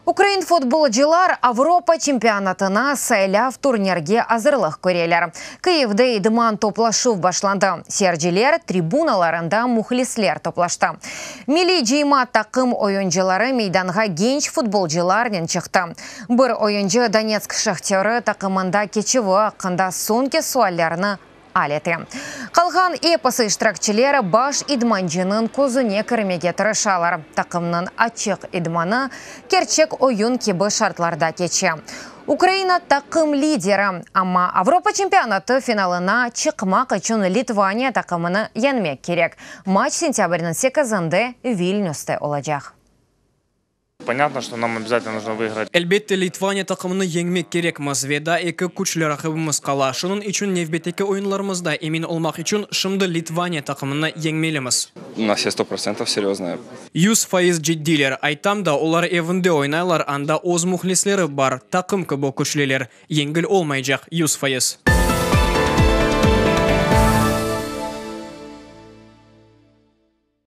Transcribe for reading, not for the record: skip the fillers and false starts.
Ukrain futbolcılar Avropa çempionatına saylav turnirge azırlıq köreler. Kyivde idman toplaşuv başlandı. Seyirciler tribunalarında mühlisler toplaştı. Milliy cıyma taqım oyuncıları meydanğa genç futbolcılarnen çıqtı. Bir oyuncı Donetsk Şahtörı taqımında keçüvi aqqında soñki suallerni al ete. Qalğan episi iştirakçiler baş idmancınıñ közüne kirmege tırışalar. Taqımnıñ açıq idmanı kerçek oyun kibi şartlarda keçe. Ukraina taqım lideri, amma Avropa çempionatı finalına çıqmaq içün Litvaniya taqımını yeñmek kerek. Maç sentâbrniñ 8-nde Vilnüste olacaq. Понятно, что нам обязательно нужно выиграть. Elbette, Litvaniya taqımını yeñmek kerekmiz ve daa eki küçlü raqibimiz qala. Şunıñ içün nevbetteki oyunlarımızda emin olmaq içün şimdi Litvaniya taqımını yeñmelimiz. На все 100% серьезно. 100% ciddiyler. Aytam da, olar evinde oynaylar, anda öz mühlisleri bar. Taqım kibi küçlüler. Yengil olmaycaq, 100%.